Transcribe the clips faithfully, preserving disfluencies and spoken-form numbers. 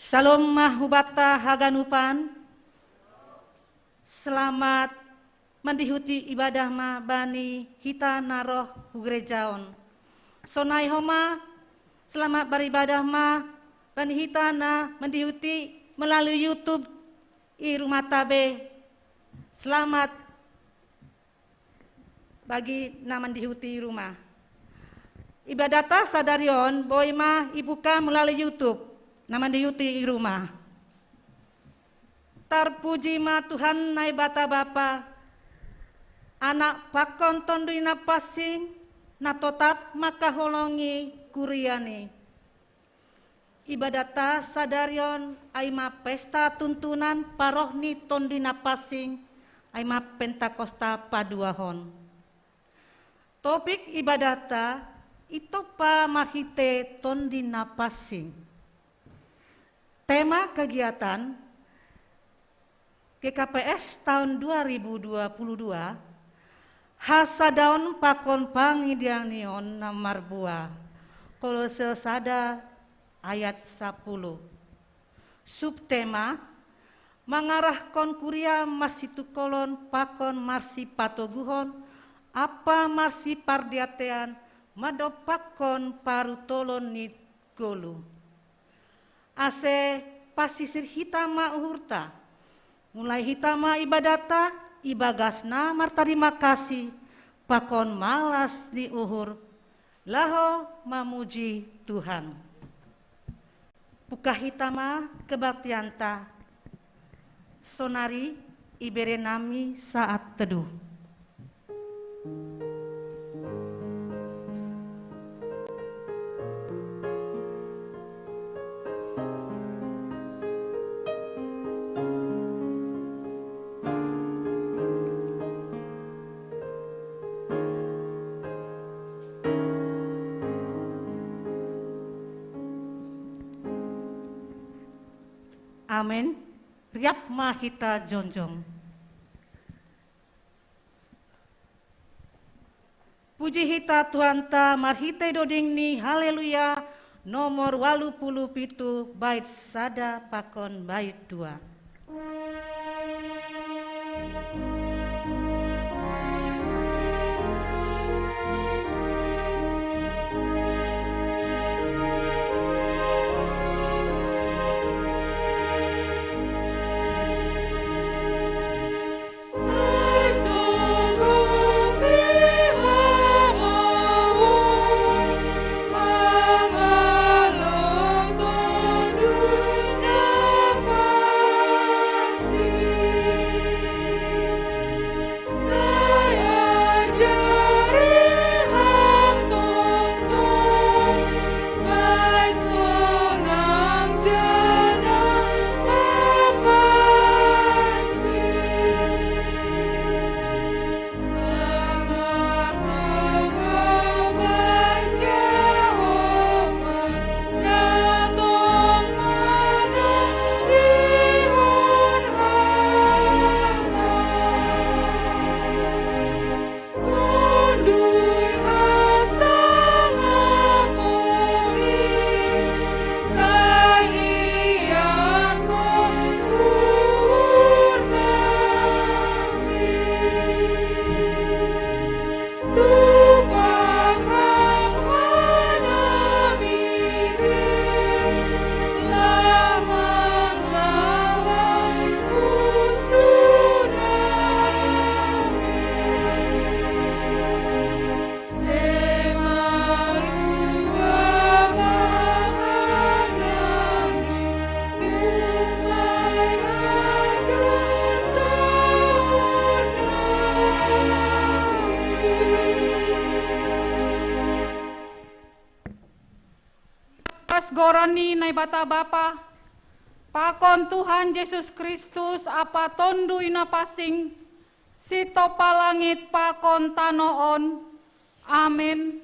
Shalom ma hubata haganupan. Selamat mandihuti ibadah ma bani hita na roh hu gereja on. Sonai homa, selamat baribadah ma bani hita na mandihuti melalui YouTube i rumah tabe. Selamat bagi na mandihuti i rumah. Ibadata sadari on boi ma ibuka melalui YouTube na mandihuti i rumah. Tarpuji ma Tuhan Naibata Bapa, Anak pakon Tonduy Napansing, na totap mangkaholongi kuriani. Ibadata sadari on ai ma pesta tuntunan paroh ni Tonduy Napansing, ai ma Pentakosta paduahon. Topik ibadata, ito pa marhite Tonduy Napansing. Tema kegiatan, G K P S tahun dua ribu dua puluh dua, hasadaon pakon pangidianion na marbua. Kolose sada ayat sapuluh. Subtema, mangarahkon kuria marsitungkolon pakon marsipatoguhon, ampa marsipardiatean, mandompakkon parutolon ni goluh. Ase pasisir hita ma uhurta. Mulai hita ma ibadata, ibagasna martarima kasih, pakon malas ni uhur, laho mamuji Tuhan. Buka hita ma kebaktianta, sonari ibere nami saat teduh. Amen. Riap ma hita jongjong. Puji hita Tuhanta marhitei doding ni Haleluya nomor walu puluh pitu, bait sada pakon bait dua. Ni Naibata Bapa, pakon Tuhan Yesus Kristus Ampa Tonduy Napansing, sitopa langit pakon tanoh on. Amen.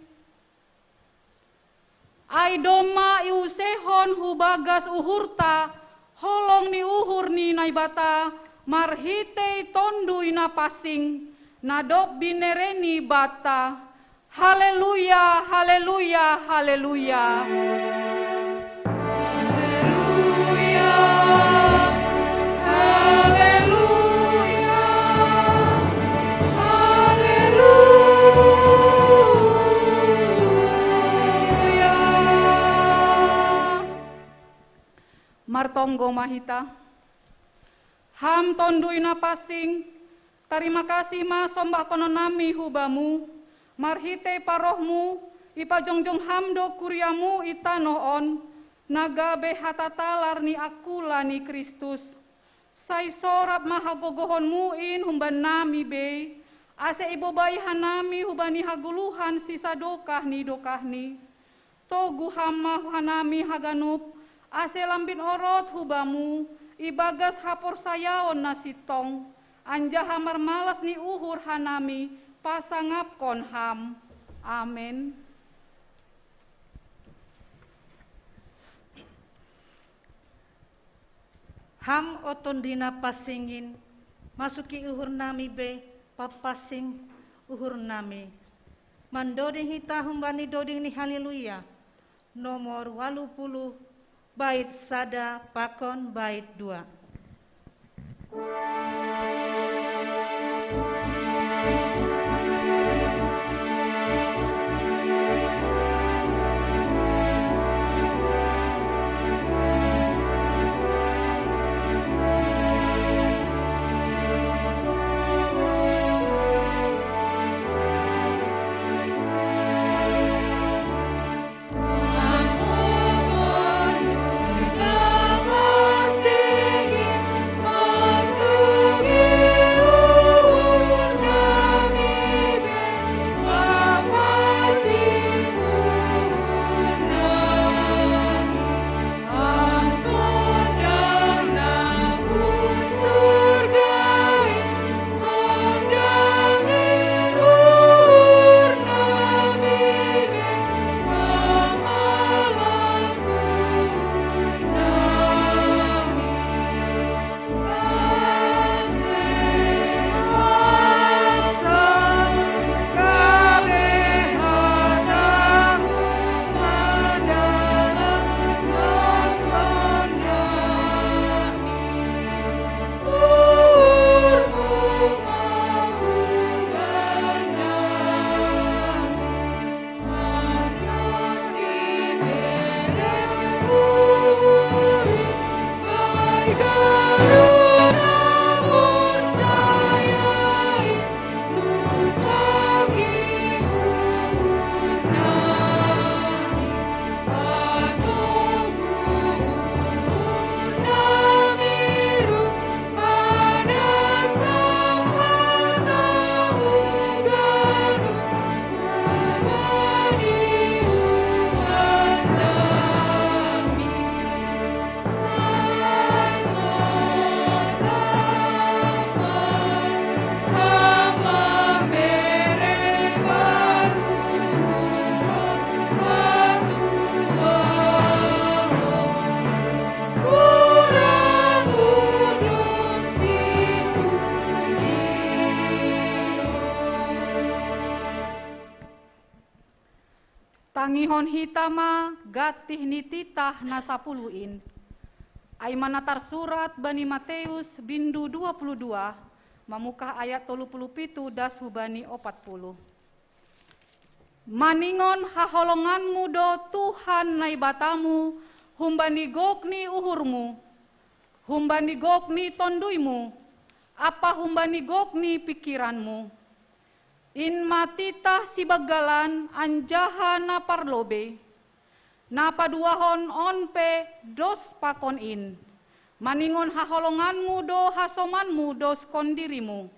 Ai domma iusehon hu bagas uhurta holong ni uhur ni Naibata marhitei Tonduy Napansing, na dob binereni banta. Haleluya, haleluya, haleluya. Haleluya, haleluya, haleluya. Martonggo ma hita. Ham Tonduy Napansing, tarima kasih ma sombahkonon nami hu Bamu, marhitei parohMu, ipajongjong Ham do kuriaMu i tanoh on, na gabe hatatalar ni angkula ni Kristus. Sai sorap ma hagogohonMu in humbannami bei, ase ibobai hanami hubani hagoluhan sisadokah ni dokahni. Togu Ham ma hanami haganup, ase lambin orot hu Bamu, ibagas haporsayaon na sintong, anjaha marmalas ni uhur hanami pasangapkon Ham. Amen. Ham, o Tonduy Napansing in, masuki uhur nami be, papansing uhur nami. Mandoding hita humbani doding ni Haleluya, nomor walu puluh, bait sada pakon bait dua. Tangihon hita ma gantih ni titah na sapuluh in. Ai ma na tarsurat bani Mateus bindu dua puluh dua, mamungkah ayat tolu puluh pitu das hubani opat puluh. Maningon haholonganmu do Tuhan Naibatamu humbani gok ni uhurmu, humbani gok ni tonduymu, ampa humbani gok ni pingkiranmu. In ma titah sibanggalan anjaha na parlobei. Na paduahon on pe dos pakon in. Maningon haholonganmu do hasomanmu doskon dirimu.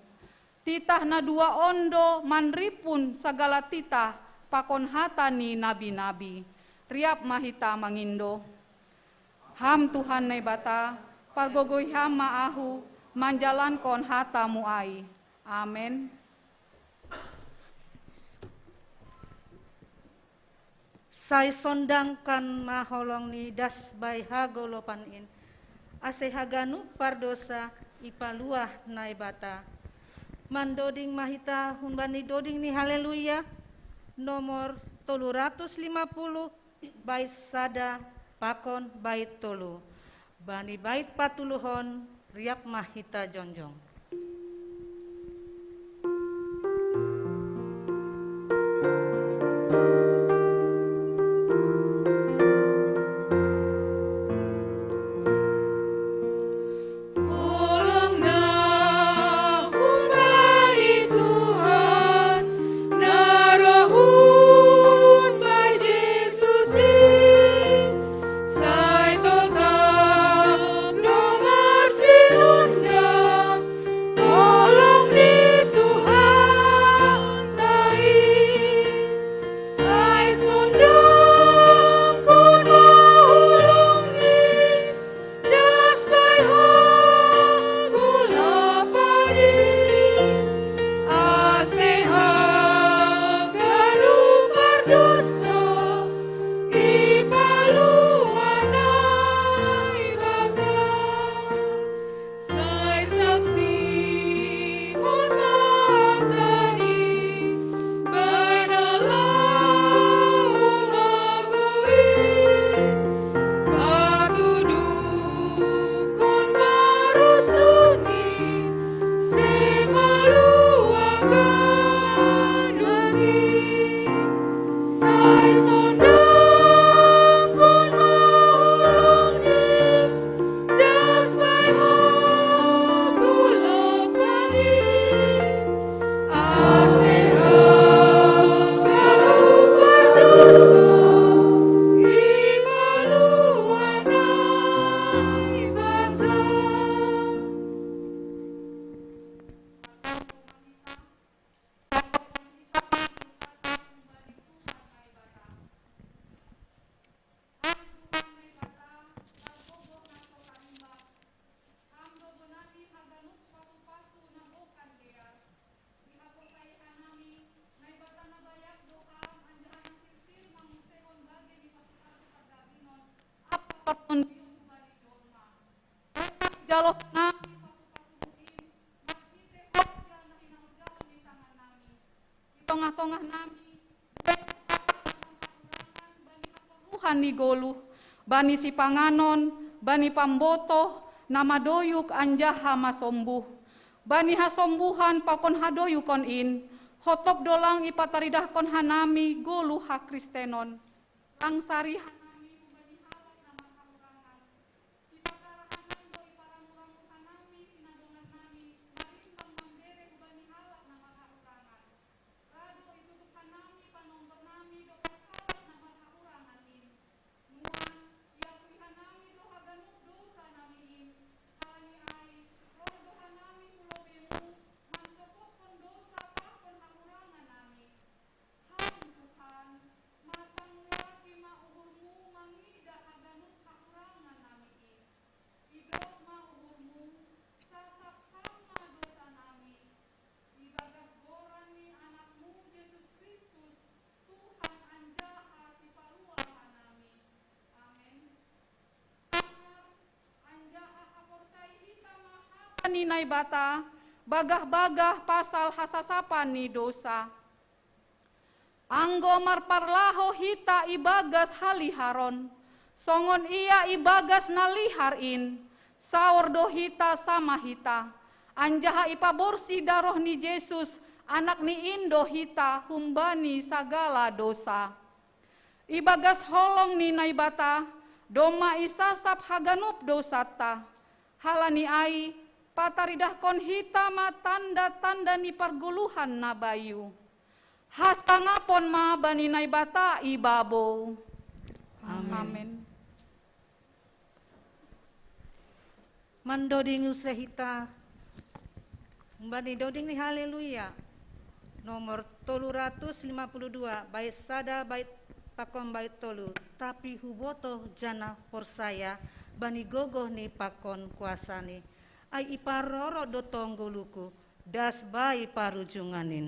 Titah na dua on do manrimpun sagala titah pakon hata ni nabi-nabi. Riap ma hita mangindo. Ham Tuhan Naibata, pargogoi Ham ma ahu manjalankon hata-Mu ai. Amen. Sai sondangkan ma holong ni das bai hagolupan in, ase haganup pardosa ipaluah Naibata. Mandoding ma hita humbani doding ni Haleluya, nomor tolu ratus lima puluh, bait sada pakon bait tolu. Bani bait patuluhon, riap ma hita jongjong. Jalo nami pasu-pasu-Mu in, marhite horja na hinaholjahan ni tangan nami. Di tongah-tongah nami, buei Tuhan ni goluh, bani sipanganon, bani pambotoh, na madoyuk anjaha masombuh. Bani hasombuhan pakon hadoyukon in, hotop do lang ipataridahkon hanami goluh hakristenon. Lang sari hanami humbani halak na marhahurangan. Sipakarahanan do iparangu-rangu hanami sinadongan nami, marimbang mambere hubani halak na marhahurangan. Ra do itutup hanami panonggot nami dohot halak na marhahurangan in. Nuan, iakui hanami do haganup dousa nami in. Halani ai, roh do hanami hu lobei-Mu, mansopotkon dousa pakon hahurangan nami. Ham Tuhan, mansang meaki ma uhur-Mu mangidah haganup hahurangan nami i. Idop ma uhur-Mu, sasap Ham ma dousa nami. Ibagas goran ni Anak-Mu Jesus Kristus, Tuhan anjaha Sipaluah hanami. Amen. Anjaha haporsai hita ma hata ni Naibata, bagah-bagah pasal hasasapan ni dousa. Anggo marparlahou hita ibagas haliharon, songon Ia ibagas na lihar in, saor do hita sama hita, anjaha ipaborsih daroh ni Jesus, Anak ni in do hita humbani sagala dousa. Ibagas holong ni Naibata, domma isasap haganup dousanta. Halani ai, pataridahkon hita ma tanda-tanda ni pargoluhan na bayu. Hasangapon ma bani Naibata i babou. Amen. Amen. Mandoding use hita humbani doding ni Haleluya, nomor tolu ratus lima puluh dua, bait sada, bait pakon bait tolu. Tapi hubotoh janah porsaya, bani gogoh-Ni pakon kuasa-Ni, ai iparoro do tonggoluku, das bai parujungan in.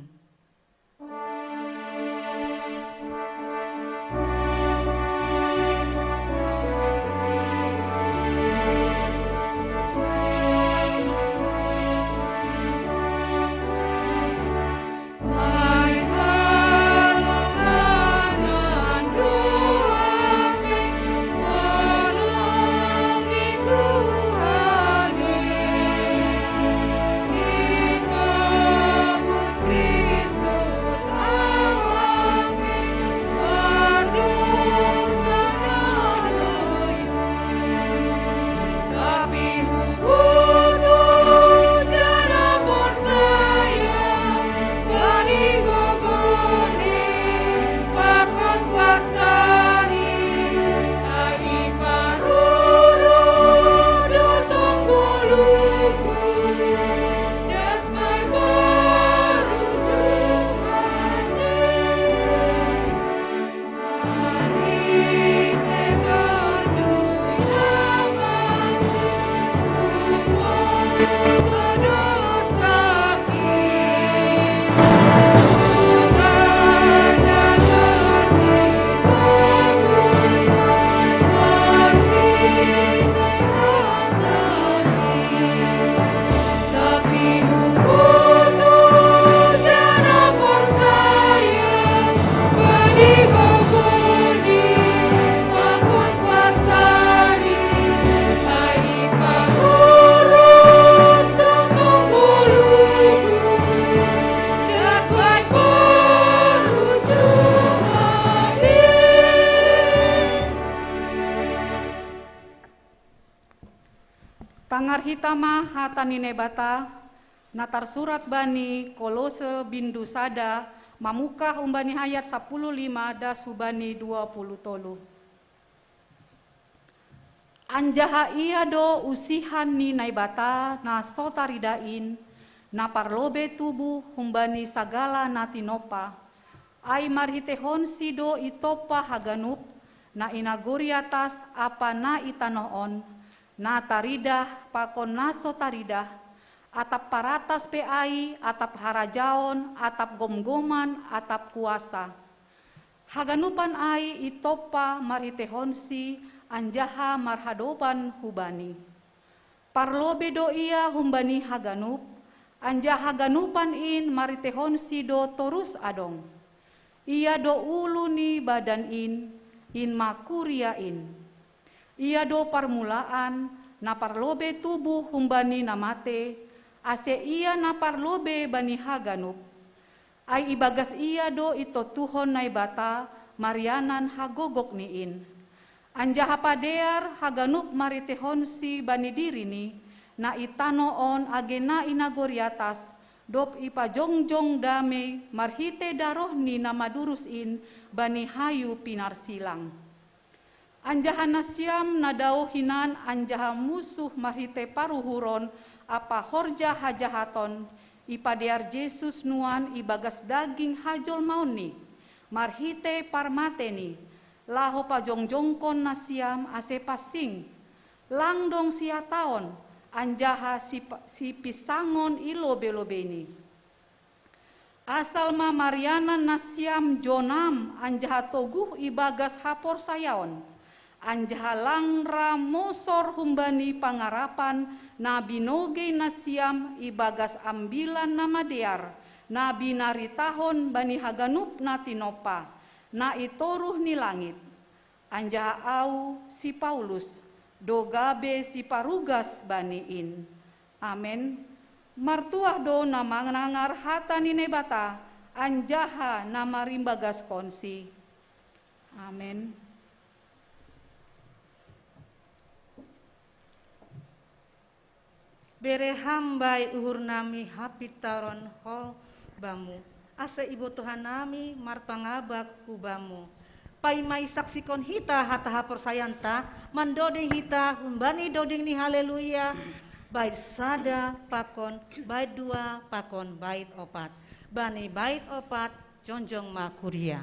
Tangar hita ma hata ni Naibata, na tarsurat bani Kolose bindu sada, mamungkah humbani ayat sapuluh lima das hubani dua puluh tolu. Anjaha ia do usihan ni Naibata na so taridah in, na parlobei tubuh humbani sagala na tinompa, ai marhiteihonsi do itompa haganup, na i nagori atas ampa na i tanoh on, na taridah pakon na so taridah, atap paratas pe ai, atap harajaon, atap gomgoman, atap kuasa. Haganupan ai itompa marhiteihonsi anjaha marhadopan hu Bani. Parlobei do Ia humbani haganup, anjaha haganupan in marhiteihonsi do torus adong. Ia do ulu ni badan in, in ma kuria in. Ia do parmulaan, na parlobei tubuh humbani na matei, ase Ia na parlobei bani haganup. Ai ibagas Ia do itontuhon Naibata marianan hagogokni in. Anjaha padear haganup marhiteihonsi bani diriNi, na i tanoh on age na i nagori atas, dob ipajongjong damei marhitei darohNi na madurus in bani hayu pinarsilang. Anjaha nasiam na daoh hinan anjaha musuh marhitei paruhuron ampa horja hajahaton, ipadear Jesus nuan ibagas daging hajolmaonNi, marhitei parmateiNi, laho pajongjongkon nasiam ase pansing, lang dong sihataon, anjaha sipa-, sipinsangon i lobei-lobeiNi. Asal ma marianan nasiam jonam anjaha toguh ibagas haporsayaon, anjaha lang ra mosor humbani pangarapan na binogei nasiam ibagas Ambilan Namadear, na binaritahon bani haganup na tinompa, na i toruh ni langit. Anjaha ahu, si Paulus, do gabe siparugas bani in. Amen. Martuah do na manangar hata ni Naibata, anjaha na marimbagaskonsi. Amen. Bere Ham bai uhur nami hapintaron holong Bamu, ase ibotoh hanami marpangabak hu Bamu. Paima isaksihon hita hata haporsayaanta, mandoding hita humbani doding ni Haleluya, bait sada pakon bait dua pakon bait opat. Bani bait opat, jongjong ma kuria.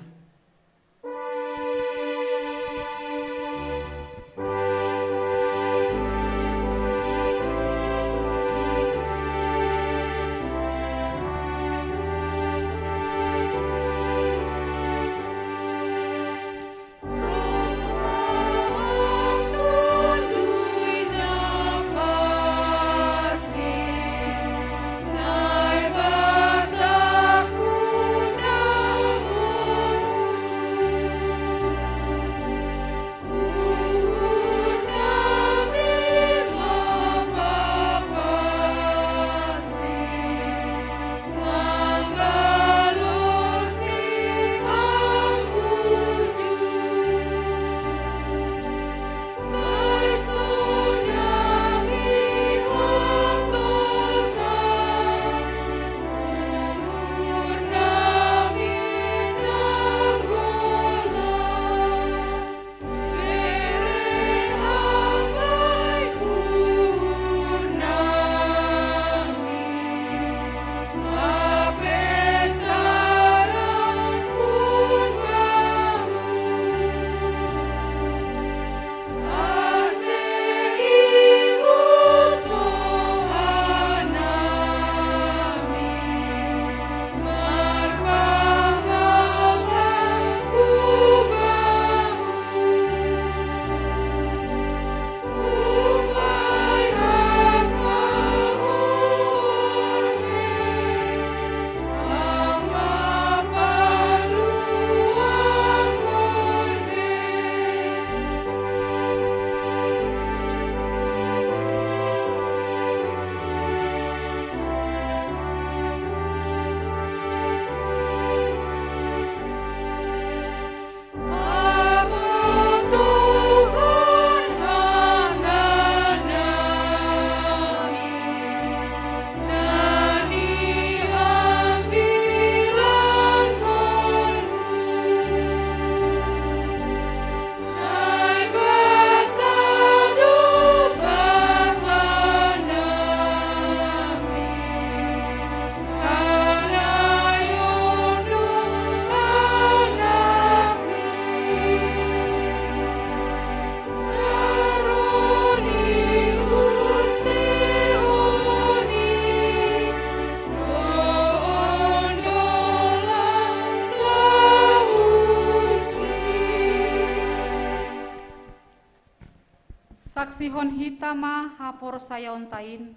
Sihon hita ma haporsayaonta in,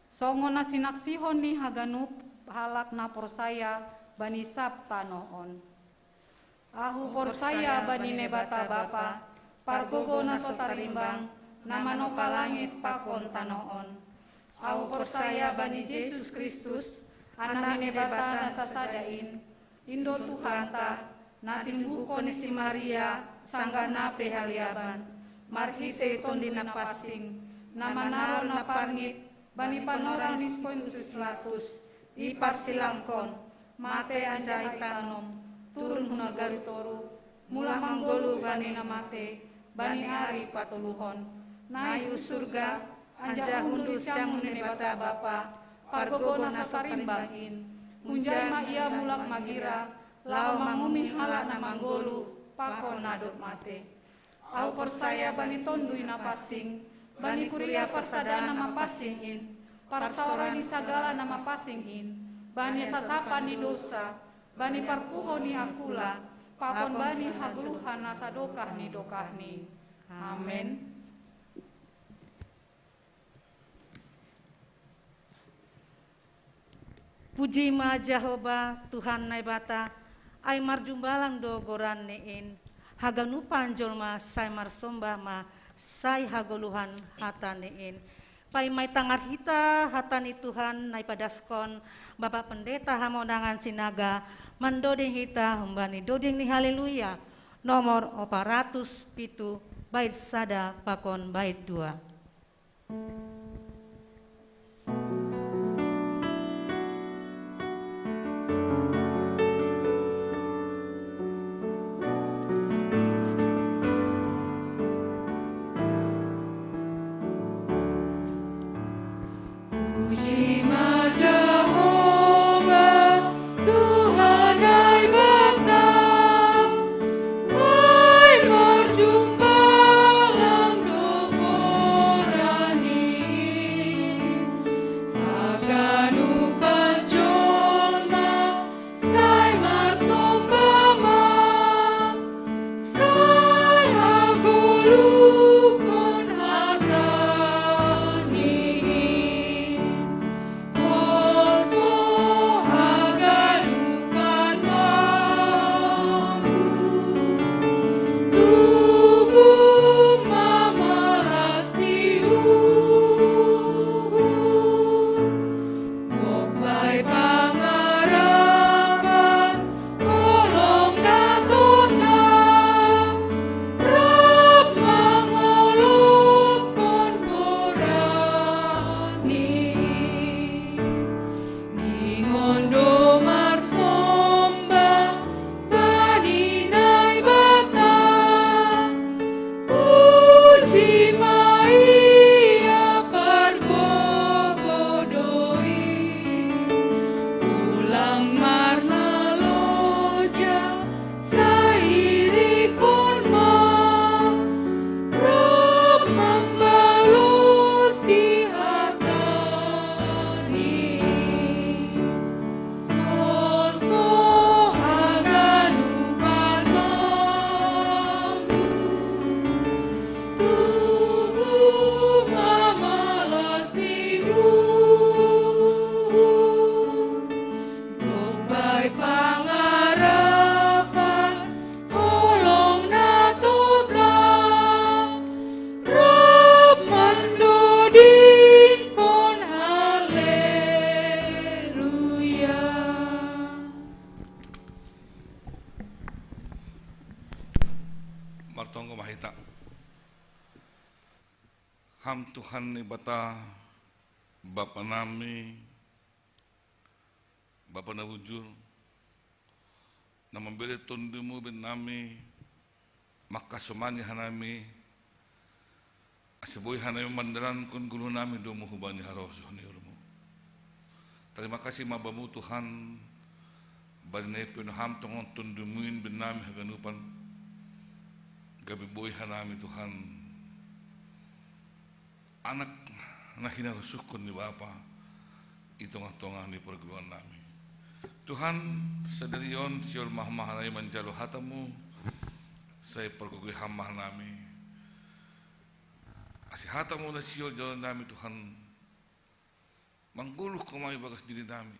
songon na sinaksihon ni haganup halak na porsaya bani sab tanoh on. Ahu porsaya bani Naibata Bapa, pargogo na so tarimbang, na manopa langit pakon tanoh on. Ahu porsaya bani Jesus Kristus, Anak ni Naibata na sasada in, in do Tuhanta, na tinubuhkon ni si Maria sanggah na pe haliaban, marhitei Tonduy Napansing, na manaron na parngit bani panorang ni si Pontius Pilatus, iparsilangkon, mate anjaha itanom, turun hu nagori toruh, mulak manggoluh bani na mate, bani ari patoluhon. Naik hu surga, anjaha hundul siamun ni Naibata Bapa, pargogo na so tarimbang in. Hunjai ma Ia mulak magira, laho manguhumi halak na manggoluh pakon na dob mate. Ahu porsaya bani Tonduy Napansing, bani kuria parsadaan na mapansing in, parsaoran ni sagala na mapansing in, bani hasasapan ni dousa, bani parpuho ni angkula, pakon bani hagoluhan na sadokah ni dokahni. Amen. Puji ma Jahowa, Tuhan Naibata, ai marjumbalang do goran-Ni in. Haganupan jolma sai marsombah ma, sai hagoluhan hata-Ni in. Paima itangar hita hata ni Tuhan na ipadaskon Bapak Pendeta Hamonangan Sinaga, mandoding hita humbani doding ni Haleluya, nomor opat ratus pitu, bait sada pakon bait dua. Puji ma Jahowa, Tuhan Naibata, ai marjumbalang do goran-Ni in. Haganupan jolma sai marsombah ma, sai hagoluhon hata-Ni in. Hoso haganupan mambu, tubu ma malas ni uhur. Gok bai pangarapan, holong na totap, rap mangolophon goran-Ni. Ningon do marsombah bani Naibata, puji ma Ia pargogo do i. Ulang marnaloja, sai irikkon ma, rap mambalosi hata-Ni. Hoso haganupan mambu, tubu ma malas ni uhur. Gok bai pangarapan, holong na totap, rap mandodingkon Haleluya. Martonggo ma hita. Ham Tuhan Naibata, Bapa nami, Bapa na bujur, na mambere Tondumu bennami, mangkasomani hanami, ase boi hanami mandalankon goluhnami domu hubani harosuh ni uhurmu. Tarima kasih ma Bamu Tuhan, bani na ipenuh Ham tongon Tondumu in bennami haganupan, gabe boi hanami Tuhan, anak na hinarosuhkon ni Bapa i tongah-tongah ni pargoluhannami. Tuhan, sadari on sihol ma hanami manjalo hata-Mu, sai pargogoi Ham ma hanami, Sihatamu na sio jalo nami Tuhan, mangguluh Ho ma ibagas diri nami,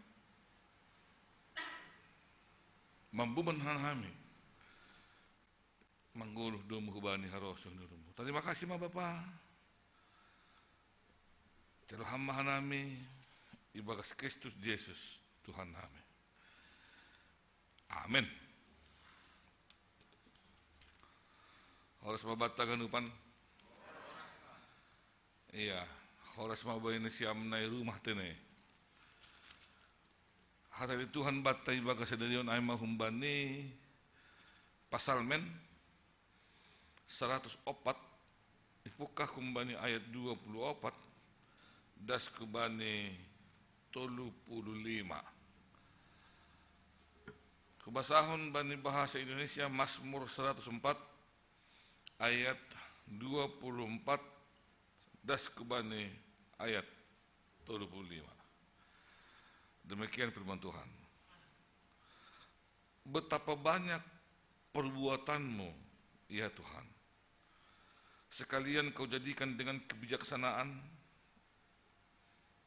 mambuban hanami, mangguluh domu hubani harosuh ni urumu. Tarima kasih ma Bapa, jalo Ham ma hanami ibagas Kristus Jesus Tuhan nami. Amen. Horas ma banta ganupan. Iya, horas ma bainasiam na i rumah tene. Hata ni Tuhan banta ibagas sadarion ai ma humbani Pasalmen saratus opat, ipungkah humbani ayat dua puluh opat, das hubani tolu puluh lima. Hubasahon bani bahasa Indonesia Mazmur saratus opat ayat dua puluh opat, das hubani ayat tolu puluh lima. Demikian firman Tuhan. Betapa banyak perbuatan-Mu, ya Tuhan. Sekalian Kau jadikan dengan kebijaksanaan,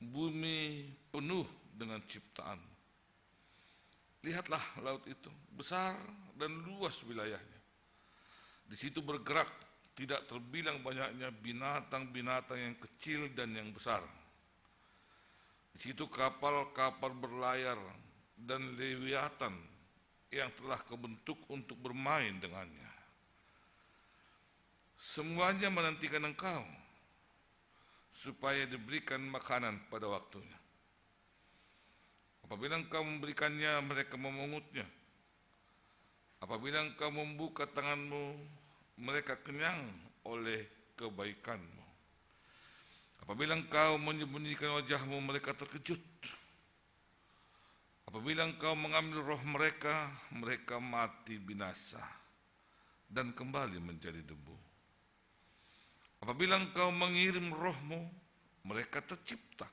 bumi penuh dengan ciptaan. Lihatlah laut itu, besar dan luas wilayahnya. Di situ bergerak tidak terbilang banyaknya binatang-binatang yang kecil dan yang besar. Di situ kapal-kapal berlayar dan Lewiatan yang telah Kau bentuk untuk bermain dengannya. Semuanya menantikan Engkau, supaya diberikan makanan pada waktunya. Apabila Engkau memberikannya, mereka memungutnya. Apabila Engkau membuka tangan-Mu, mereka kenyang oleh kebaikan-Mu. Apabila Engkau menyembunyikan wajah-Mu, mereka terkejut. Apabila Engkau mengambil roh mereka, mereka mati binasa dan kembali menjadi debu. Apabila Engkau mengirim roh-Mu, mereka tercipta,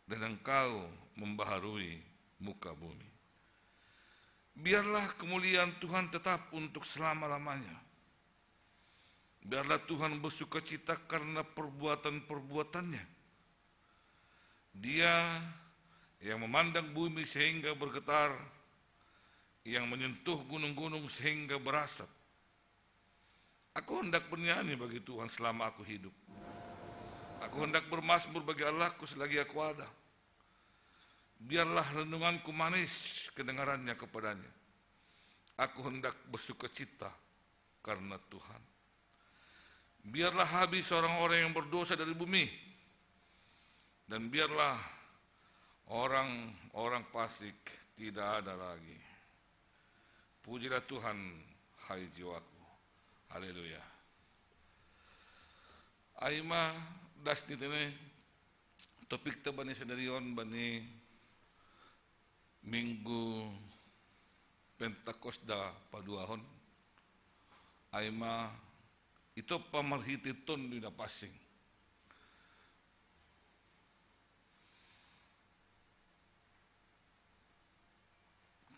dan Engkau membaharui muka bumi. Biarlah kemuliaan Tuhan tetap untuk selama-lamanya. Biarlah Tuhan bersukacita karena perbuatan-perbuatan-Nya. Dia yang memandang bumi sehingga bergetar, yang menyentuh gunung-gunung sehingga berasap. Aku hendak bernyanyi bagi Tuhan selama aku hidup. Aku hendak bermazmur bagi Allahku selagi aku ada. Biarlah renunganku manis kedengarannya kepada-Nya. Aku hendak bersukacita karena Tuhan. Biarlah habis orang-orang yang berdosa dari bumi, dan biarlah orang-orang fasik tidak ada lagi. Pujilah Tuhan, hai jiwaku. Haleluya. Ai ma das ni tene, topikta bani sadarion, bani Minggu Pentakosta paduahon, ai ma ito pa marhitei Tonduy Napansing.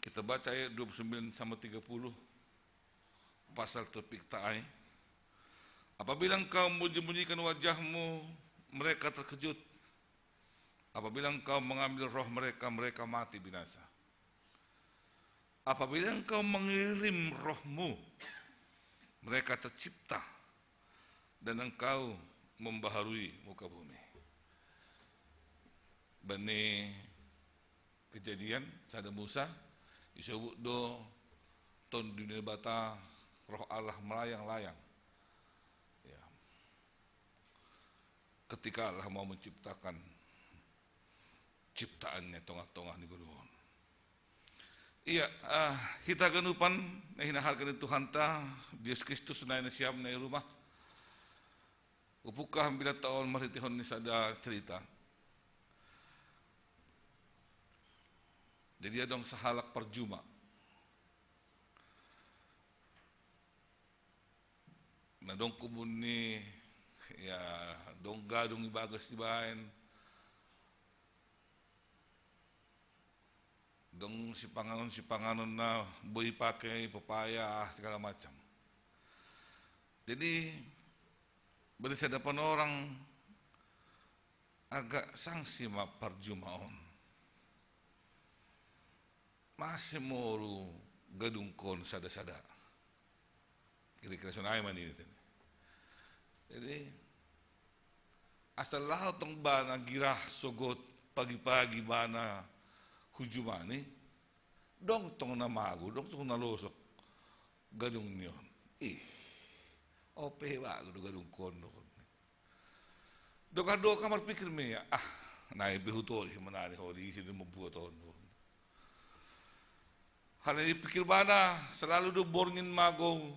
Kita baca ayat dua puluh sembilan sama tiga puluh, pasal topikta ai. Apabila Engkau menyembunyikan wajah-Mu, mereka terkejut. Apabila Engkau mengambil roh mereka, mereka mati binasa. Apabila Engkau mengirim roh-Mu, mereka tercipta, dan Engkau membaharui muka bumi. Bani Kejadian, sada Musa, isobut do Tonduy ni Debata, Roh Allah melayang-layang. Ya. Ketika Allah mau menciptakan ciptaan-Nya tongah-tongah ni ngolu on. Iya, ah, hita ganupan na hinaholongan ni Tuhanta Jesus Kristus, nai nasiam na i rumah. Hupungkah ambilan ta on marhiteihon ni sada cerita. Jadi adong sahalak parjuma. Na adong komun ni, ya, adong gadung ibagas dibaen. Adong sipanganon-sipanganon na boi ipake, pepaya, segala macam. Jadi Beri sada panorang aga sangsi ma parjuma'on. Masi moru gadungkon sada-sada. Kira-kira sonai manini tene. Jadi, asal laho tong bana girah sogot pagi-pagi bana hujumani, dong tong na mago, dong tong na losok gadung nion. Ih, ope bagu do gadungkon do. Doka-doka marpikir me ia, ah, nai pe hutori manani ho di isi do mambuat on. Hal ni pikir bana, selalu do borngin mago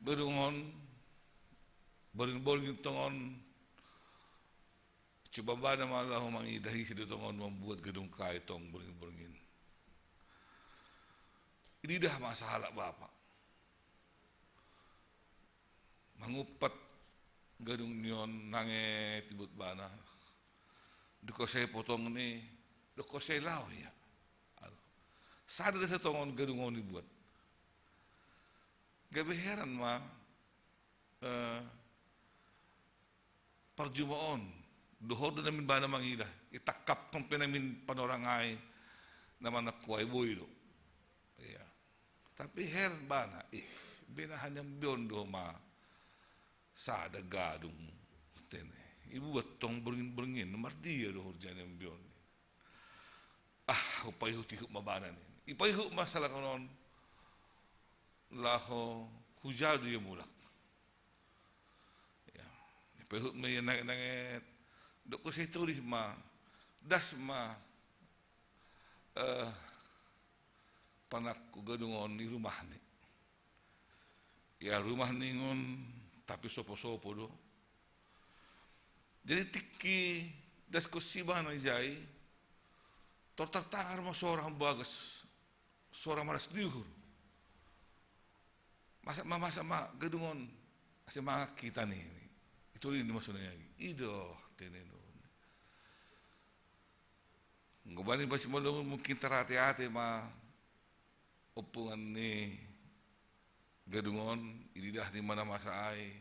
gadungon, borngin-borngin tongon, coba bana ma laho mangidah isi do tongon mambuat gadung kai tong borngin-borngin. Ididah ma sahalak bapa. Mangumpat gadung nion nange tibuat bana. Doko sai potong ni, doko sai laho ia. Sada dasa tongon gadung on ibuat. Gabe heran ma, eh, parjuma'on. Dohor do namin bana mangidah. Itangkap kompe namin panorang ai. Na manakku ai boi do. Ia. Tapi heran bana, ih, bena hanya mbion do ma sada gadung tene. Ibuat tong borngin-borngin, mardia do horjana mbion. Ah, hupaihut-ihut ma bana ni. Ipaihut ma salak on laho hujadu ia mulak. Ia, ipaihut ma ia nanget-nanget. Doko sai torih ma, das ma, eh, panakku gadung on i rumahni. Ia rumahni ngon, tapi sopo-sopo do. Jadi tingki das ko si bana ijai, tor tartangar ma sora bagas, sora maras ni uhur. Masa ma, masa ma gadung on, asa mangak hita ni. Itu ni masuk lagi. Ido, tene do. Nggo bani basi malo mungkin tarate-ate ma ompungan ni gadung on, ididah ni ma na masa ai,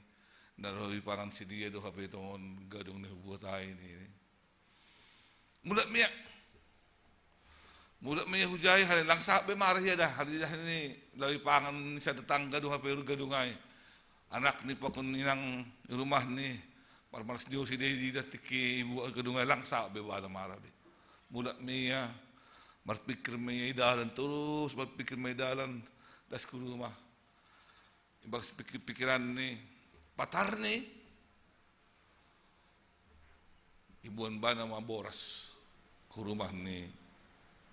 na ro ipangan si dia do hape tongon gadung ni hubuat ai ni. Mulak ma ia. Mulak ma ia hujai, hali langsa be marah ia da, hali ididah ni laho ipangan ni sada tangga do hape gadung ai. Anak ni pakon inang i rumah ni, marmalas ni usi dei di datik i buat gadung ai langsa be bana marah be. Mulak ma ia, marpikir ma ia i dalan torus, marpikir ma ia i dalan, das ku rumah. Ibagas pikir-pikiran ni, patar ni, ibuan bana ma boras ku rumah ni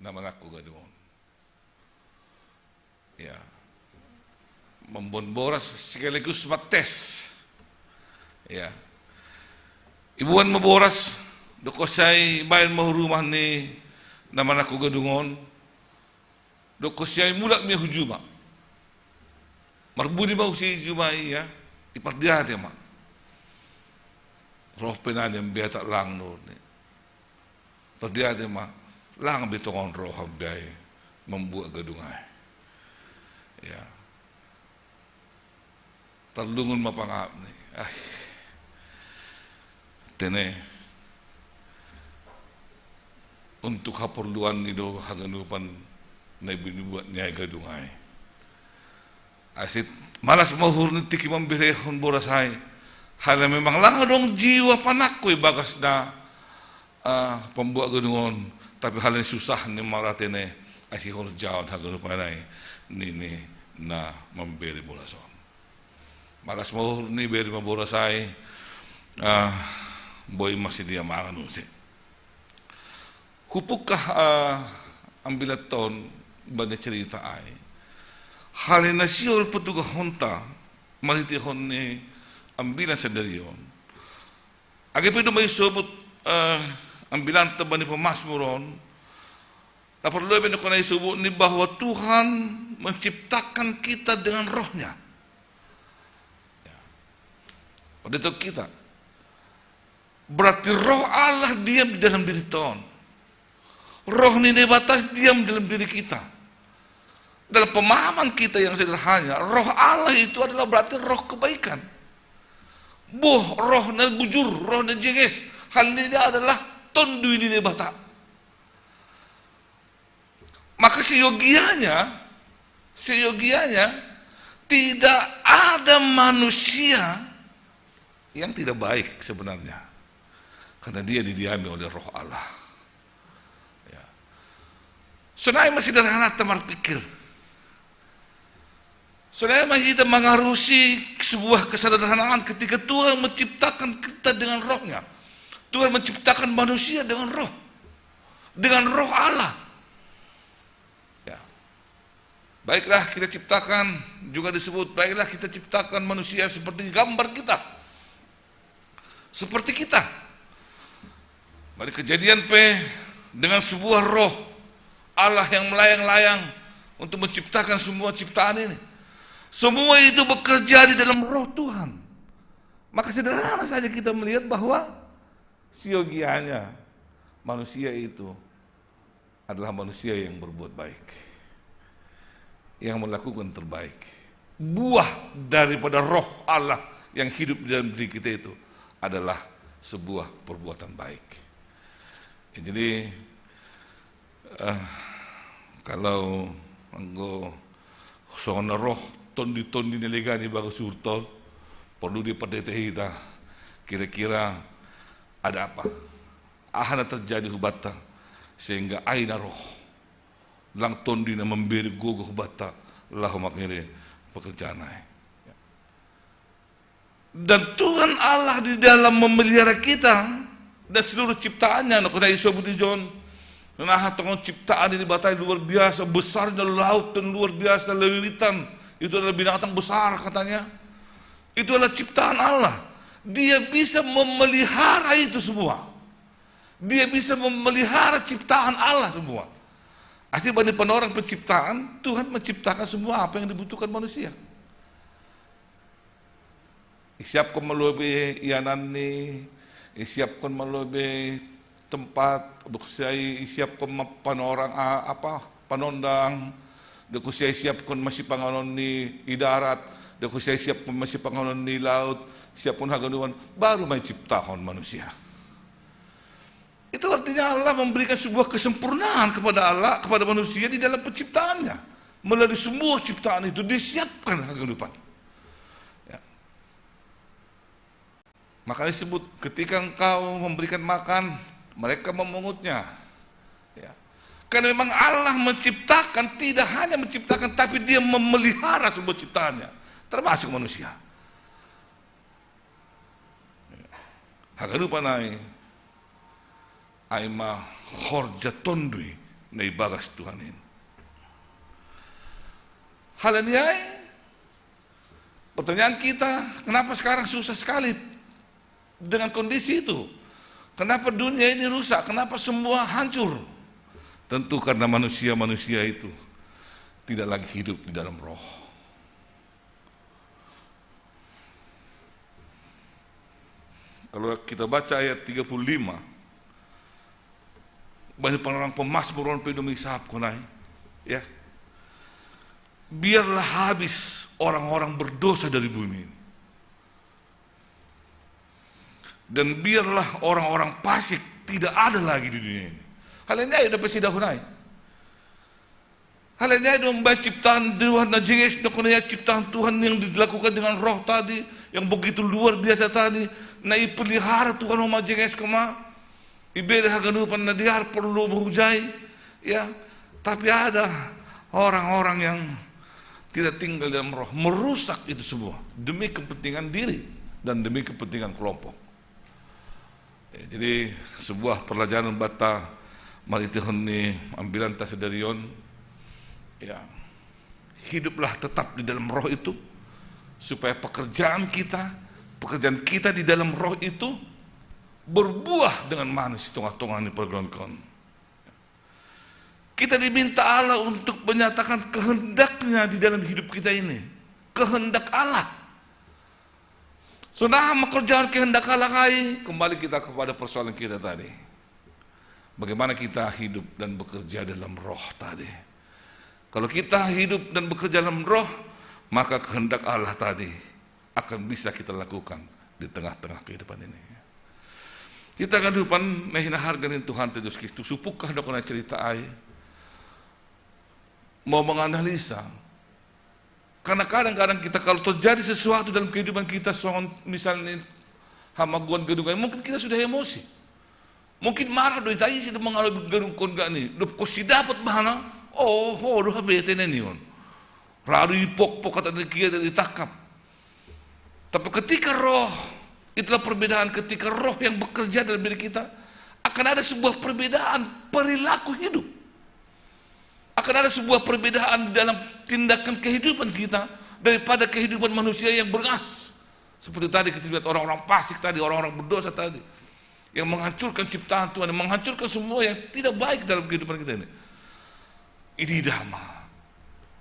na manakku gadung on. Ia. Mambuan boras sekaligus mates. Ia. Ibuan ma boras, doko sai baen ma hu rumah ni na manakku gadung on. Doko sai mulak ma ia hu juma. Marbuni ma hu si juma ia, ipardiate ma. Roh pe nani ambiata lang do ni. Pardiate ma, lang be tongon roh ambiai mambuat gadung ai. Ia. Tarlungun ma pangap ni. Ah. Tene. Untuk haporluan ni do haganupan na binibuat ni ai gadung ai. Asa malas ma uhur ni tingki mamberehon boras ai. Hal memang lang adong jiwa panakku ibagas na, ah, pambuat gadung on, tapi hal ni susah ni marate ne, asa ihorjaon haganupan ai ni, ni na mambere boras on. Malas ma uhur ni bere ma boras ai, ah, boi ma si dia mangan use. Hupungka, ah, ambilan on bani cerita ai. Hal ni na sihol patugahonta, marhitehon ni ambilan sadari on. Age pe do ma isobut, eh, ambilanta bani pamazmur on, na parlu be nangkon ai isobut ni bahwa Tuhan menciptakan kita dengan rohnya. Ya. Pada itu kita. Berarti roh Allah diam di dalam diri ton. Roh ni Debata diam dalam diri kita. Dalam pemahaman kita yang sederhana, roh Allah itu adalah berarti roh kebaikan. Boh, roh na bujur, roh na jenges. Hal ini adalah tondui ni Debata. Maka seyogianya, seyogianya tidak ada manusia yang tidak baik sebenarnya. Karena dia didiami oleh Roh Allah. Ya. Sonai ma sederhana ta marpikir. Sonai ma hita mangarusi sebuah kesederhanaan ketika Tuhan menciptakan kita dengan rohnya. Tuhan menciptakan manusia dengan roh. Dengan roh Allah. Ya. Baiklah kita ciptakan, juga disebut, baiklah kita ciptakan manusia seperti gambar kita. Seperti kita. Mari kejadian pe dengan sebuah roh Allah yang melayang-layang untuk menciptakan semua ciptaan ini. Semua itu bekerja di dalam roh Tuhan. Maka sederhana saja kita melihat bahwa siogianya manusia itu adalah manusia yang berbuat baik, yang melakukan terbaik. Buah daripada roh Allah yang hidup di dalam diri kita itu adalah sebuah perbuatan baik. Ya, jadi, eh, kalau anggo songon roh tondi-tondi na legan i bagas hurtol, perlu dipatete hita kira-kira ada apa, aha na terjadi hubanta, sehingga ai na roh lang tondi na mambere gogo hubanta laho mangkene pekerjaan ai. Dan Tuhan Allah di dalam memelihara kita dan seluruh ciptaannya, na kona isobut ijon, nah, tongon ciptaan ni Debata luar biasa besarnya, laut dan luar biasa lewitan, itu adalah binatang besar katanya. Itu adalah ciptaan Allah. Dia bisa memelihara itu semua. Dia bisa memelihara ciptaan Allah semua. Asli bani panorang penciptaan, Tuhan menciptakan semua apa yang dibutuhkan manusia. Isiapkon ma lobe iananni, isiapkon ma lobe tempat, dohot siai isiapkon ma panorang, a, apa, panondang, dohot siai isiapkon ma sipanganon ni i darat, dohot siai isiapkon ma sipanganon ni laut, siapkon haganupan, baru ma iciptahon manusia. Itu artinya Allah memberikan sebuah kesempurnaan kepada Allah, kepada manusia di dalam penciptaannya. Melalui semua ciptaan itu disiapkan haganupan. Ya. Makanya disebut, ketika engkau memberikan makan, mereka memungutnya. Ya. Karena memang Allah menciptakan, tidak hanya menciptakan, tapi Dia memelihara semua ciptaannya, termasuk manusia. Haganupan ai, ai ma horja tondui na ibagas Tuhan in. Hal ni ai, pertanyaan kita, kenapa sekarang susah sekali dengan kondisi itu? Kenapa dunia ini rusak? Kenapa semua hancur? Tentu karena manusia-manusia itu tidak lagi hidup di dalam roh. Kalau kita baca ayat tiga puluh lima, banyak orang pemazmur, orang pe dong isahap konai, ya. Biarlah habis orang-orang berdosa dari bumi ini. Dan biarlah orang-orang fasik tidak ada lagi di dunia ini. Hal ni ai, dapet sidahunai. Hal ni ai, dong baen ciptaan Tuhan na jenges, na kona ia ciptaan Tuhan yang dilakukan dengan roh tadi, yang begitu luar biasa tadi, na ipelihara Tuhan, ma jenges koma, ibere haganupan na dear, porlu ma hujai, ya. Tapi ada orang-orang yang tidak tinggal dalam roh, merusak itu semua demi kepentingan diri dan demi kepentingan kelompok. Ya, jadi sebuah pelajaran banta marhitehon ni ambilanta sadarion, ya, hiduplah tetap di dalam roh itu, supaya pekerjaan kita, pekerjaan kita di dalam roh itu berbuah dengan manis di tengah-tengah ni pergaulan. Kita diminta Allah untuk menyatakan kehendaknya di dalam hidup kita ini. Kehendak Allah. Sonai ma kerjaan kehendak Allah ai, kembali kita kepada persoalan kita tadi. Bagaimana kita hidup dan bekerja dalam roh tadi. Kalau kita hidup dan bekerja dalam roh, maka kehendak Allah tadi akan bisa kita lakukan. di tengah-tengah kehidupan ini. Kita kehidupan mehina harga ni Tuhan Yesus Kristus, supukah dok na cerita ai, mau menganalisa. Karena kadang-kadang kita kalau terjadi sesuatu dalam kehidupan kita, songon misalnya hamaguan gedungan, mungkin kita sudah emosi. Mungkin marah do ita isi do mangalo gedung kon gak ni. Dop kosi dapat bahana. Oh, ho do habete neni on. Radu ipokpok kata dia ditangkap. Tapi ketika roh, itulah perbedaan ketika roh yang bekerja dalam diri kita, akan ada sebuah perbedaan perilaku hidup. Akan ada sebuah perbedaan dalam tindakan kehidupan kita daripada kehidupan manusia yang beringas. Seperti tadi kita lihat orang-orang fasik tadi, orang-orang berdosa tadi. Yang menghancurkan ciptaan Tuhan, yang menghancurkan semua yang tidak baik dalam kehidupan kita ini. Ini damang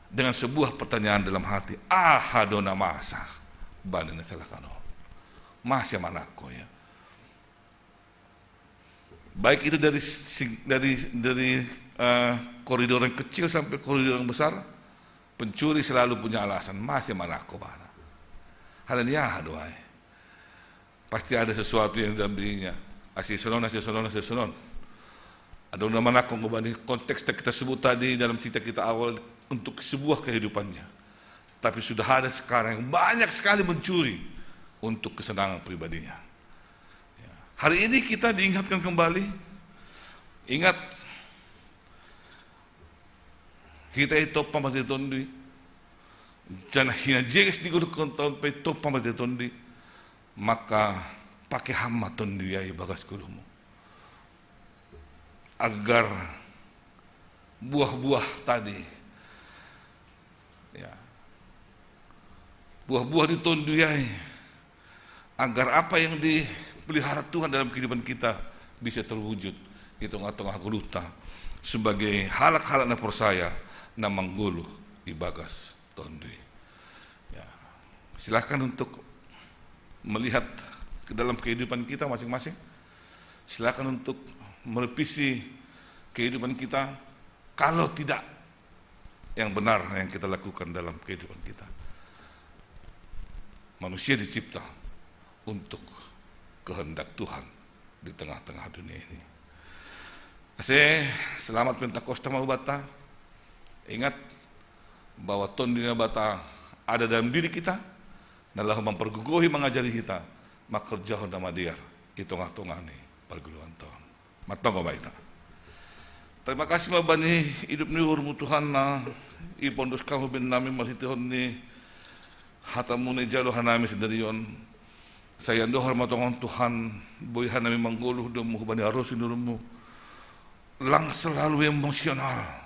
dengan sebuah pertanyaan dalam hati, aha do na masa bani na salakano? Masa manangko ya. Baik itu dari sing-, dari, dari, eh, koridor yang kecil sampai koridor yang besar, pencuri selalu punya alasan, masa manangko bana. Hal ni aha do ai. Pasti ada sesuatu yang dalam dirinya. Asi sonon, asi sonon, asi sonon. Ada orang manangko bani konteks yang kita sebut tadi dalam cerita kita awal untuk sebuah kehidupannya. Tapi sudah ada sekarang yang banyak sekali mencuri untuk kesenangan pribadinya. Ya. Hari ini kita diingatkan kembali, ingat, hita i tompa mate tonduy, janah hinajeges ni goluhkon on pe i tompa mate tonduy, maka pake ham ma tonduy ai bagas goluhmu. Agar buah-buah tadi, ya, buah-buah ni tonduy ai, agar apa yang dipelihara Tuhan dalam kehidupan kita bisa terwujud di tengah-tengah goluhta sebagai halak-halak na porsaya na manggoluh ibagas tonduy. Ya. Silakan untuk melihat ke dalam kehidupan kita masing-masing. Silakan untuk merevisi kehidupan kita. Kalau tidak, yang benar yang kita lakukan dalam kehidupan kita. Manusia dicipta untuk kehendak Tuhan di tengah-tengah dunia ini. Ase selamat Pentakosta ma hubanta. Ingat bahwa Tonduy Naibata ada dalam diri kita, na laho mampargogohi mangajari hita mangkorjahon na madear i tongah-tongah ni pargoluhanta on. Martonggo ma hita. Tarima kasih ma bani idop ni uhurmu Tuhan na ipondos Kam hu bennami marhitehon ni hatamu na ijalo hanami sadari on. Sai andohar ma tongon Tuhan, boi hanami manggoluh domu hubani harosuh ni uhurmu. Lang selalu emosional.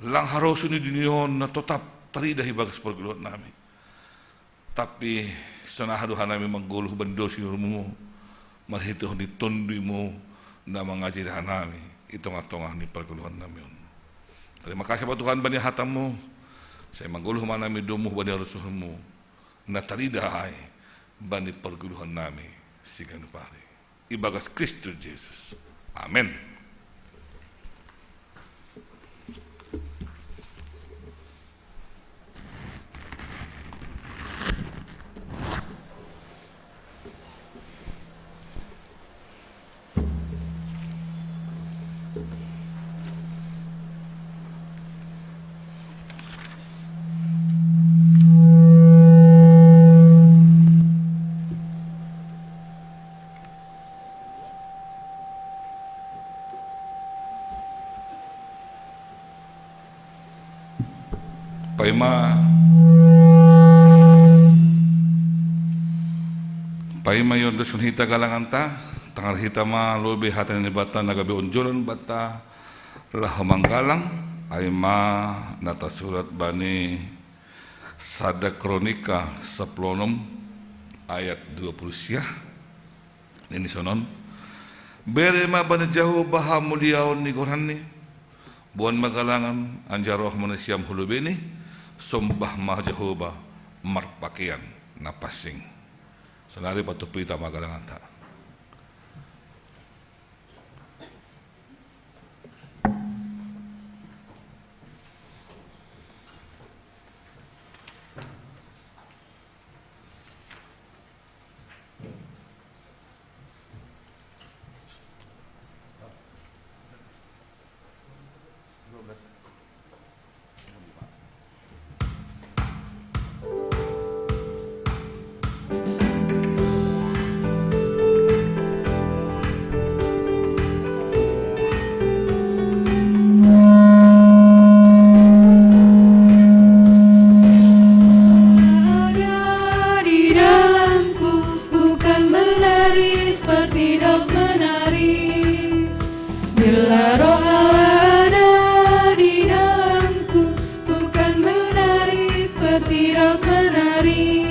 Lang harosuh ni dunia on na totap taridah ibagas pargoluhannami. Tapi sonaha do hanami manggoluh bani dos ni uhurmu, marhitehon ni Tonduymu na mangajari hanami i tongah-tongah ni pargoluhannami on. Tarima kasih ma Tuhan bani hatamu, sai manggoluh ma hanami domu hubani harosuhmu, na taridah ai bani pargoluhannami siganup ari. Ibagas Kristus Jesus. Amen. Paima, paima iondoskon hita galanganta, tangar hita ma lobei hata ni Naibata na gabe onjolan banta laho manggalang, ai ma na tasurat bani Sada Kronika sapuluh onom ayat dua puluh sia. Nini sonon: Bere ma bani Jahowa hamuliaon ni goranni, boan ma galangan, anjaha roh ma nasiam hu lobeini, sombah ma Jahowa marpakean na pansing. Sonari patumpu hita ma galanganta. Bila Roh Allah ada di dalamku, ku kan menari seperti dok menari.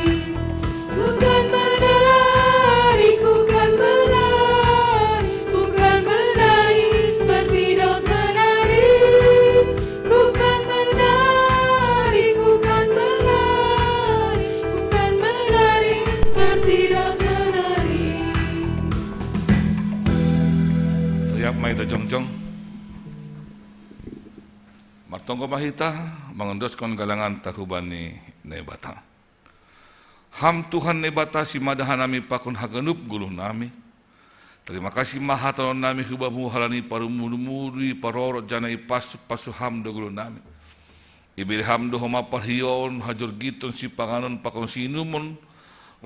Ku kan menari, ku kan menari, ku kan menari seperti dok menari. Ku kan menari, ku kan menari, ku kan menari seperti dok menari. Riap mai ta jongjong. Martonggo ma hita mangandoskon galangan ta hubani Naibata. Ham Tuhan Naibata, simada hanami pakon haganup goluh nami. Tarima kasih ma hatahon nami hubamu halani parumur-muri parorot janah ipasu-pasu ham do goluh nami. Ibere ham do homa parhion, hajorgiton, sipanganon pakon siinumon,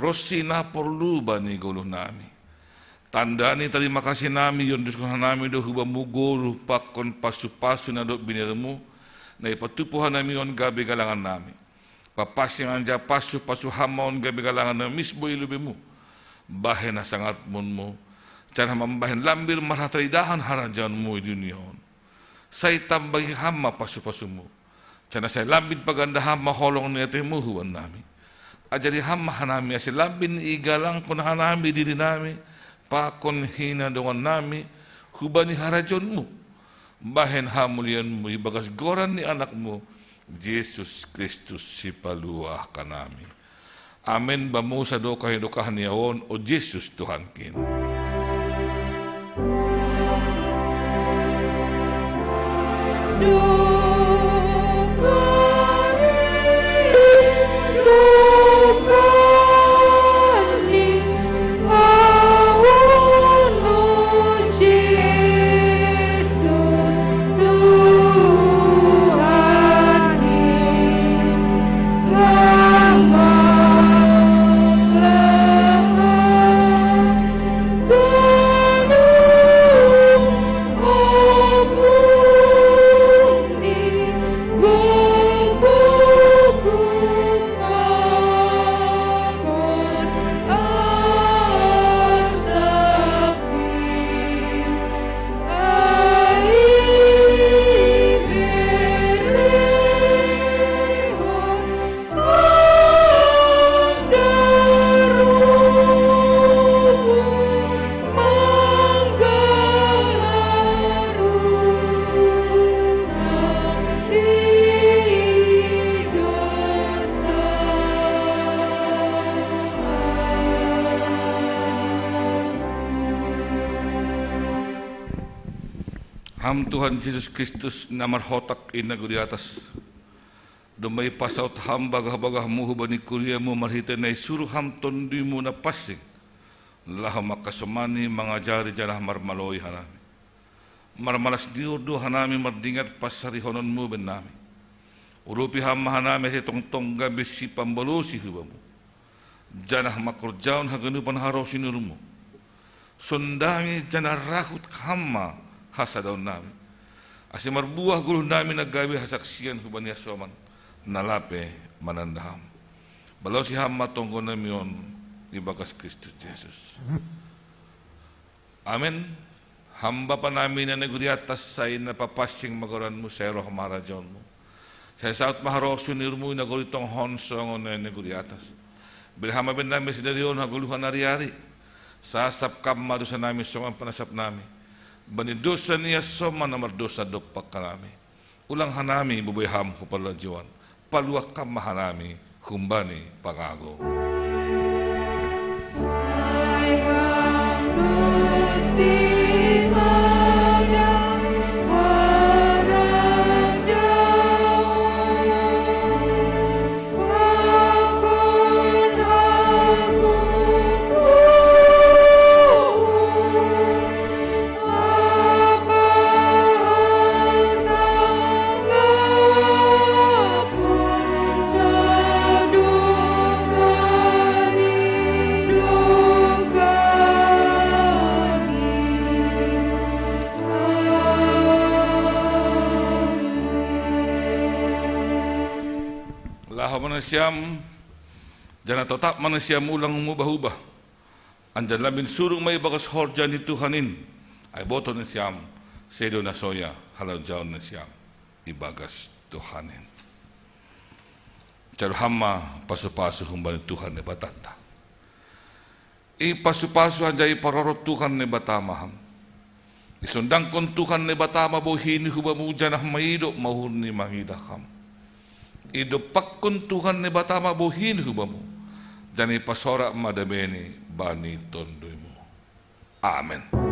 ronsi na porlu bani goluh nami. Tanda ni tarima kasih nami iondoskon hanami do hubamu goluh pakon pasu-pasu na dob binermu, na ipatupa hanami on gabe galangan nami. Papansing anjaha pasu-pasu ham ma on gabe galangan na misbou i lobeimu, bahen hasangapmonmu, janah mambahen lambir marhata idahan harajaonmu i dunia on. Sai tambahi ham ma pasu-pasumu, janah sai lambin paganda ham ma holong ni ateimu huban nami. Ajari ham ma hanami ase lambin igalangkon hanami diri nami pakon hinadongan nami hubani harajaonmu, bahen hamulianmu ibagas goran ni Anakmu, Jesus Kristus Sipaluah hanami. Amen. Bamu sadokah-dokah ni ahu on, o Jesus Tuhankin. Ham Tuhan Jesus Kristus na marhotak i nagori atas, domma ipasaut ham bagah-bagahmu hubani kuriamu marhitei na isuruh ham Tonduimu Napansing, laho mangkasomani, mangajari janah marmaloi hanami. Marmalas ni uhur do hanami mardingat pansarihononmu bennami. Urupi ham ma hanami ase tongtong gabe sipambalosi hubamu, janah mangkorjahon haganupan haroroh ni uhurmu. Sondangi janah rahut ham ma hasadaonnami, ase marbuah goluhnami na gabe hasaksian hubani hasoman na lape mananda ham. Balosi ham ma tonggonami on ibagas Kristus Jesus. Amen. Ham Bapanami na nagori atas, sai na papansing ma goranmu, sai roh ma harajaonmu. Sai saut ma haroroh ni uhurmu i nagori tonga on songon na nagori atas. Bere ham ma bennami sadari on hagoluhan ari-ari. Sasap kam ma dosanami songon panasapnami bani dosa ni hasoman na mardosa dompak hanami. Ulang hanami boi-boi ham hu parlajouan, paluah kam ma hanami humbani pangago. Laho ma nasiam, janah totap ma nasiam, ulang mangubah-ubah. Anjan lamin surung ma ibagas horja ni Tuhan in, ai boto nasiam, sedo na soya halajaon nasiam ibagas Tuhan in. Caruham ma pasu-pasu humbani Tuhan Naibata ta. Ipasu-pasu anjan iparorot Tuhan Naibata ma ham. Isondangkon Tuhan Naibata ma bohini hubamu janah maidop ma uhurni mangidah ham. Idompakkon Tuhan Naibata ma bohini hubamu, janah ipasorak ma dameni bani tonduymu. Amen.